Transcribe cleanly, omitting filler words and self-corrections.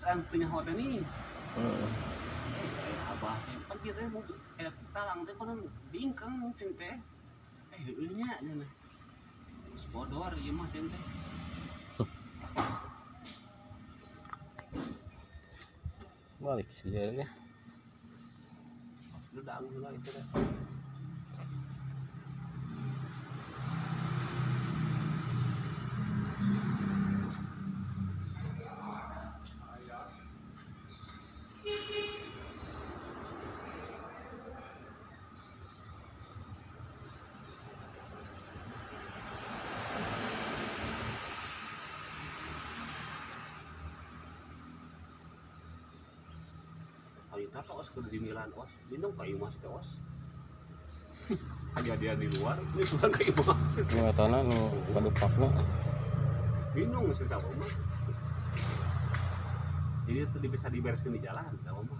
Os anu teu nyaho teh nih. Heeh. Eh, abah teh pan kieu teh mobil talang teh konon bingkeng cing teh. Eh, heueuh nya cenah. Geus bodor ieu mah cing teh. Balik sih ya. Lu daang heula itu teh. Harita teh os keur dimilan os, minum ka imah teh os. Kejadian di luar, ini sudah ka imah. Nu etana nu kadupakna. Minum sih sama mah. Jadi itu bisa dibereskan di jalan sama mah.